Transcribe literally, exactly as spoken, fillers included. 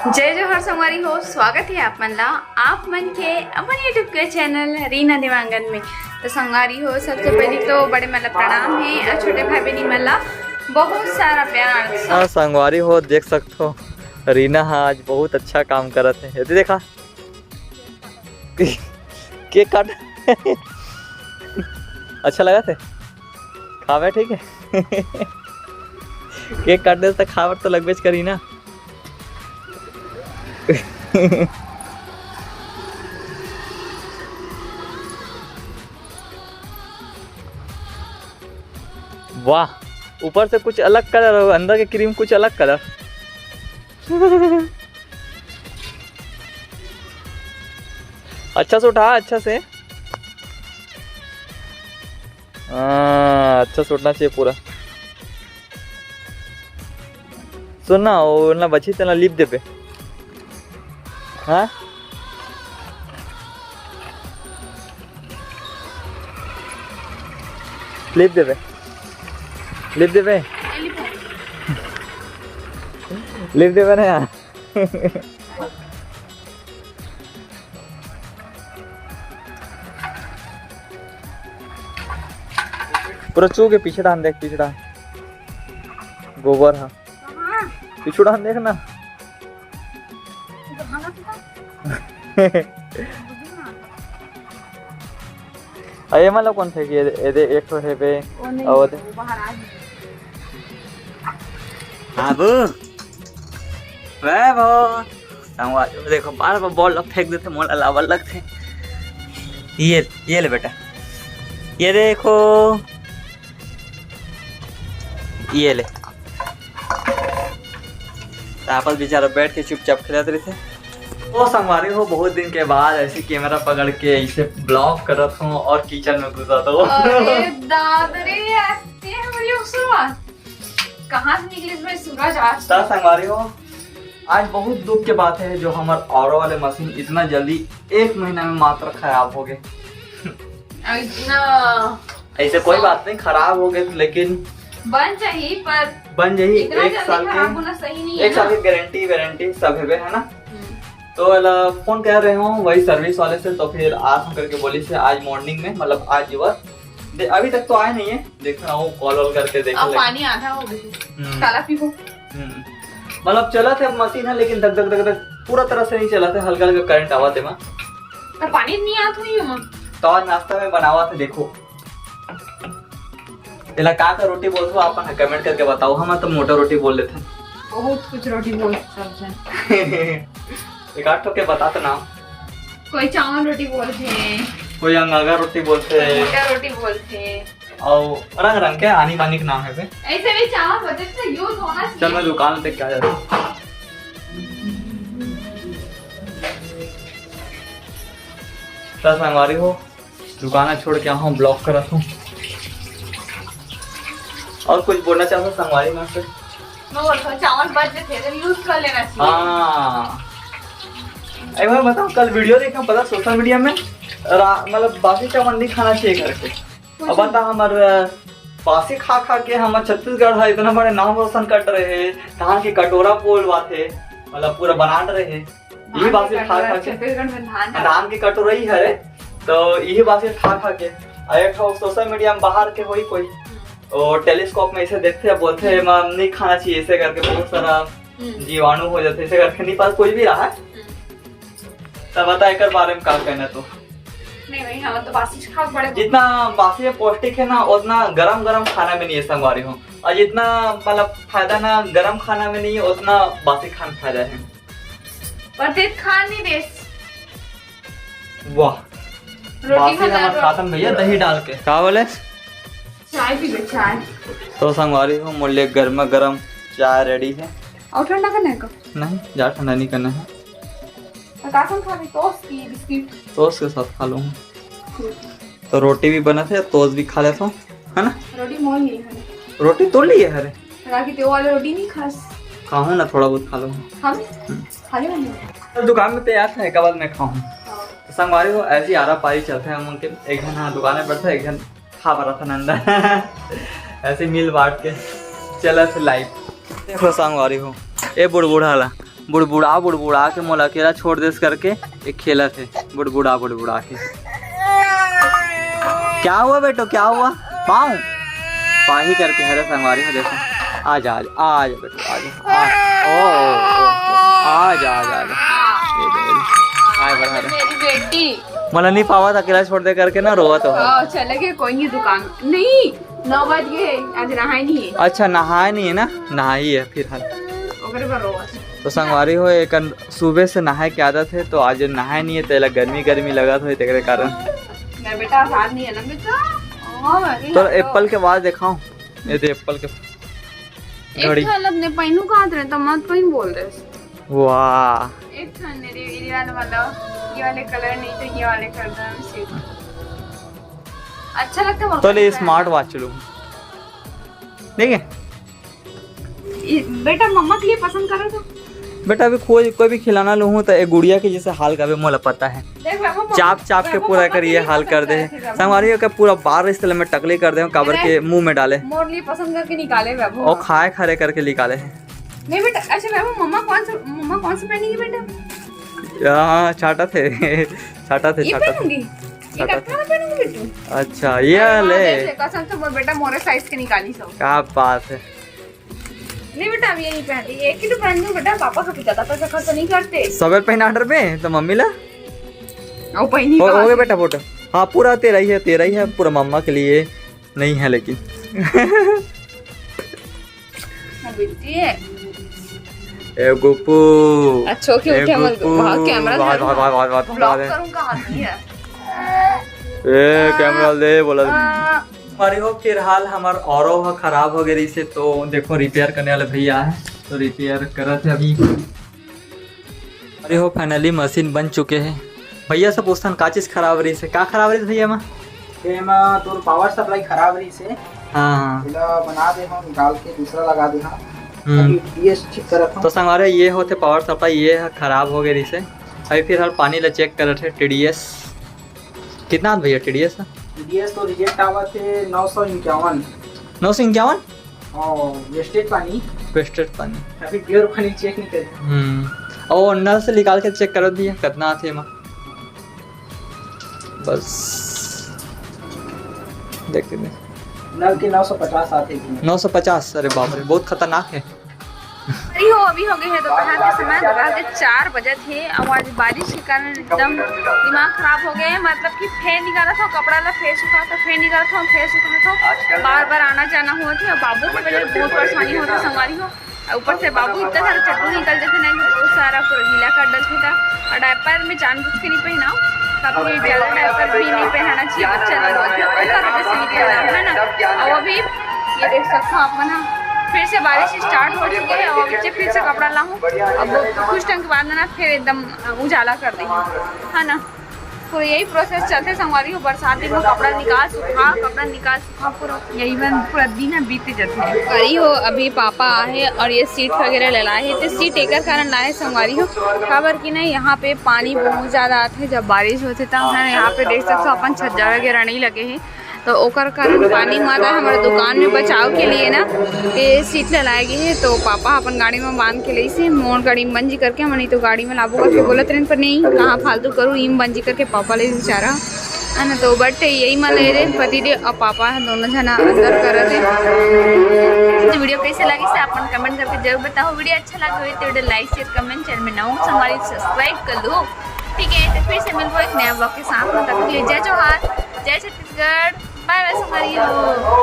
जय जोहार संगवारी हो, स्वागत हे आप मन ला, आप मन के अपन YouTube के चैनल रीना देवांगन में। तो संगवारी हो, सबसे पहली तो बड़े मन ला प्रणाम हे और छोटे भाई बहनी मन ला बहुत सारा प्यार। हाँ संगवारी हो, देख सकत हो रीना हा आज बहुत अच्छा काम करत हे। ये देखा केक काट अच्छा लगत हे खावे, ठीक है। केक काट दे तो खावे तो लगबेच करी ना। वाह, ऊपर से कुछ अलग कलर और अंदर के क्रीम कुछ अलग कलर। अच्छा से उठा, अच्छा से। हाँ, अच्छा से उठना चाहिए पूरा। सुन ना, वो ना बची तेला लिप देबे। हाँ, लिप देबे, लिप देबे, लिप देबे ना यार। पूरा चू के पीछे डाल देख, पीछे डाल। गोबर हा। पीछू डाल देख ना। अरे मतलब कौन फेंकी? ये दे, एक ठो है बे। वो नहीं, और वो बाहर आ गई। बाबू, वैभव, संगवारी हो, देखो, बार बार बॉल ला फेंक देथे, मोला लावल लगथे। ये, ये ले बेटा, ये देखो, ये ले। तापस बेचारा बैठ के चुपचाप खेलत रहिथे। ओ संगवारी हो, बहुत दिन के बाद ऐसे कैमरा पकड़ के ऐसे ब्लॉग करत हूँ और किचन में घुसत हूँ। अरे दादा रे, ऐसे है मेरी उसवा। कहाँ से निकलिस भाई सूरज आज? त संगवारी हो, आज बहुत दुख के बात है जो हमर आरो वाले मशीन इतना जल्दी एक महीना में मात्र खराब हो गए। इतना ऐसे कोई बात नहीं, खराब हो गए लेकिन बन जाही, पर बन जाही। इतना एक जल्दी साल खराब के, होना सही नहीं है एक साल ना। की गारंटी वारंटी सब है, है ना? हम्म। तो वाला फोन कर रहे हो वही सर्विस वाले से, तो फिर आज हम करके बोली से आज मॉर्निंग में, मतलब आज युवा दे, अभी तक तो आए नहीं है, देख रहा हूँ कॉल वॉल करके देख अब ले। पानी आधा हो गई, हम्म। काला पीबो। हम्म। मतलब चलत हे मशीन है, लेकिन धक धक धक धक पूरा तरह से नहीं चलत हे, हल्का हल्का करंट आवत हे। तो पानी नहीं आत हुई ओमा। तो आज नाश्ता में बनावत हे, देखो। एला का का रोटी बोलथो, आप मन कमेंट करके बताओ। हम तो मोटा रोटी बोल लेथे। बहुत कुछ रोटी बोल सब जन। एक आध ठो के बता तो नाम। कोई चावल रोटी बोलथे, कोई अंगागा रोटी बोलथे, मोटा रोटी बोलथे। अउ रंग रंग के आनी बानी के नाम है बे। ऐसे भी चावल बचे तो यूज़ होना चाहिए। चल मैं दुकान देख के आ जाता हूँ। त संगवारी हो, दुकान छोड़ के आहूँ, ब्लॉग करत हूँ। और कुछ बोलना चाहता संगवारी मन से? मैं बोलता हूँ, चावल बच गए थे, तो यूज़ कर लेना चाहिए। हाँ। एक बार बताओ, कल वीडियो देखा पता सोशल मीडिया में, रा-, मतलब बासी चावल नहीं खाना चाहिए करके। अब बता हमर, अ, बासी खा खा के हमर छत्तीसगढ़ ह इतना बड़े नाम रोशन कर रहे हे, धान के कटोरा बोलवाथे, मतलब पूरा बनात रहे। यही धान के बासी खा कटोरा, खा के। छत्तीसगढ़ में धान का धान के कटोरा ही हरे, तो यही बासी खा खा के। और एक ठो सोशल मीडिया में बाहर के होई कोई, हम्म। वो टेलीस्कोप में ऐसे देखते हैं, बोलते हैं, "एमा नहीं खाना चाहिए," ऐसे करके बहुत सारा हम्म। जीवाणु हो जाते, ऐसे करके नहीं पास कोई भी रहा है। हम्म। तब बता एकर बारे में का कहना तो? नहीं भाई, हम तो बासी खा बड़े। जितना बासी में पौष्टिक है ना, उतना गरम गरम खाना में नहीं है संगवारी हो, और जितना मतलब फायदा ना गरम खाना में नहीं है, उतना बासी खाना में फायदा है। पर ते खान नहीं देस। वाह, रोटी बासी बना हमर लो। खातन भैया दही डाल के। का बोले? चाय पी ले, चाय। तो संगवारी हो, मोर लिए गर्मा गर्म चाय रेडी है। और ठंडा करना है का? नहीं, जा ठंडा नहीं करना है। तो का संग खाबे? टोस्ट की बिस्किट? टोस्ट के साथ खा लूँ। ठीक। तो रोटी भी बनत हे, टोस्ट भी खा लेथो, है ना? रोटी मोर ही है। रोटी तोर लिए हरे। राखी ते वाले रोटी नहीं खास। खाहूँ ना, थोड़ा बहुत खा लूँ। हम हम्म। खा ले वाले। तो दुकान में तैयार था, एक बाद में खाहूँ। हाँ। तो संगवारी हो, ऐसी आरा पारी चलते हैं हम उनके, एक जन हाँ दुकान में बैठा, एक जन खा रहा था नंदा। ऐसे मिल बांट के चला से लाइफ। देखो संगवारी हो, ए बुढ़बुढ़ा ला बुड़बुड़ा बुड़बुड़ा के मोला अकेला छोड़ देस करके ये खेलत हे, बुड़बुड़ा बुड़बुड़ा के। क्या हुआ बेटो, क्या हुआ? पाँव पाही करके हरे संगवारी हो, देखो। आ जा, आ जा, आ जा बेटो, आ जा। आ, ओ, ओ, ओ, ओ, आ जा, आ जा, आ जा। ये दे, ये दे। आए बढ़ा रहे। मेरी बेटी। मोला नहीं पावत, अकेला छोड़ दे करके ना रोवत हो। हाँ, चले गए कोई नहीं दुकान। नहीं, नौ बज गए, आज नहाए नहीं है। अच्छा, नहाए नहीं है ना, नहाई है फिर हाल। ओकरे पर रोवत। तो संगवारी हो, एक सुबह से नहाए के आदत है, तो आज नहाए नहीं है, तो एला गर्मी गर्मी लगत होही, तेकरे कारण। मैं बेटा आसान नहीं है ना बेटा। हाँ, मैं भी तो नहाता एप्पल हूँ। के बाद दिखाऊं, ये दे एप्पल के एक घड़ी। ठन अपने पहनू कहाँ रहे, तो मत पहन बोल रहे। वाह। एक ठन मेरे, ये वाला, मतलब, ये वाले कलर नहीं तो ये वाले कर दो, ऐसे। अच्छा लगता है तो ले, स्मार्ट वॉच लूँ, ठीक है? ये बेटा मम्मा के लिए पसंद करो तो। बेटा, अभी कोई, कोई भी खिलौना लूहूं तो ए गुड़िया के जैसे हाल करबे, मोला पता है। देख वैभव, चाप चाप के वैभव पूरा मम्मा के करिए, लिए हाल पसंद कर दे। करे थे, संगवारी हो, का पूरा बार रिश्ते में टकली कर दे, काबर अरे, के मुंह में डाले। मोर लिए पसंद करके निकाले वैभव। और खाए खारे करके निकाले हैं। नहीं बेटा, अच्छा वैभव, मम्मा कौन सा, मम्मा कौन सा पहनेगी बेटा? हाँ, छाटा थे, छाटा थे, ये छाटा थे। पहनूंगी? ये छाटा थे। कत्था पहनूंगी बेटू? अच्छा, ये अरे वाह, ले। देख ले, कसम से मोर बेटा मोरे साइज के निकाली सब। क्या बात है। नहीं बेटा, अब यही पहन, एक ही तो पहन लूं बेटा, पापा का भी ज्यादा पैसा खर्च नहीं करते। सबेर पहना ऑर्डर में तो मम्मी ला। ओ, पहनी हो, कहाँ हो गया से? बेटा फोटो। हाँ, पूरा तेरा ही है, तेरा ही है, पूरा मम्मा के लिए नहीं है लेकिन। हाँ, बिल्कुल है। ए गुप्पू। अच्छा, क्यों ए उठे मत गुप्पू। भाग कैमरा वाह, से। वाह, वाह, वाह, वाह, ब्लॉक वाह। करूंगा, हाथ नहीं है। ए, कैमरा दे, बोला। आ, अरे हो, फिलहाल हमर ऑरो ह खराब हो गए रहिसे, तो देखो रिपेयर करने वाले भैया है, तो रिपेयर करत है अभी। अरे हो, फाइनली मशीन बन चुके हैं। भैया से पूछथन का चीज खराब रहिसे, का खराब रहिसे भैया एमा? एमा तोर पावर सप्लाई खराब रहिसे। हाँ, हाँ। एला बना दे हम, निकाल के दूसरा लगा दे हम। हम्म। अभी टीडीएस ठीक करत हम। तो संगवारी, ये होथे पावर सप्लाई, ये ह खराब हो गए रहिसे। अभी फिलहाल पानी ला चेक करत है टीडीएस। कितना आत भैया टीडीएस का? टीडीएस तो रिजेक्ट आवत है नौ सौ इक्यावन। नौ सौ इक्यावन? हाँ, वेस्टेज पानी। वेस्टेज पानी। अभी प्योर पानी चेक नहीं करे। हम्म। और नल से निकाल के चेक करत भैया, कितना आथे एमा? बस। देख के दे। नल के नौ सौ पचास आथे। नौ सौ पचास, अरे बाप रे, बहुत खतरनाक है। अरे हो, अभी हो गए हैं दोपहर के समय, दोपहर के चार बजत हे, और आज बारिश के कारण एकदम दिमाग खराब हो गए है। मतलब कि फेर निकालत हो कपड़ा ला, फेर सुखात हो, फेर निकालत हो, फेर सुखात हो, बार बार आना जाना होत हे, और बाबू की वजह से बहुत परेशानी होत हे संगवारी हो। और ऊपर से बाबू इतना सारा चट्टू निकल जाथे ना कि बहुत सारा पूरा गीला कर डालथे था। और डायपर में जानबूझ के नहीं पहनाओ, काफी ज्यादा डायपर भी नहीं पहनाना चाहिए बच्चा लोग को, ओकर वजह से नहीं पहनाओ, है ना। और अभी ये देख सकते हो आप मन ह, फिर से बारिश स्टार्ट हो चुके है और बच्चे फिर से कपड़ा लाहूँ। अब कुछ टाइम के बाद में ना फिर एकदम उजाला कर देंगे, है ना। तो यही प्रोसेस चलथे संगवारी हो, बरसात दिन में कपड़ा निकाल सुखा, कपड़ा निकाल सुखा, पूरा यही मन पूरा दिन ह बीत जाथे। अरे हो, अभी पापा आए हे और ये सीट वगैरह ले लाए हे, तो सीट एकर कारण लाए हे संगवारी हो, काबर कि ना यहाँ पे पानी बहुत ज्यादा आथे जब बारिश होथे तब, है ना। यहाँ पे देख सकते हो अपन छज्जा वगैरह नहीं लगे हे, तो ओकर कारण पानी मत आए हमर दुकान में बचाव के लिए ना, ये सीट ल लाए गे हे। तो पापा अपन गाड़ी में बांध के लइसे, मोर गाड़ी में बंद जी करके, हमन तो गाड़ी में लाबो करके बोलत रहन, पर नहीं, कहाँ फालतू करूँ, इम बंद जी करके पापा ले बेचारा, है ना। तो बट यही मन ले रे पति दे और पापा है, दोनों जना अंदर करत हे। तो वीडियो कैसे लगी से अपन कमेंट करके जरूर बताओ। वीडियो अच्छा लगे हो तो वीडियो लाइक, शेयर, कमेंट, चैनल में नवा हो संगवारी सब्सक्राइब कर लो, ठीक है। तो फिर से मिलबो एक नया ब्लॉग के साथ में, तब तक के लिए जय जोहार, जय छत्तीसगढ़। बाय बाय संगवारी हो।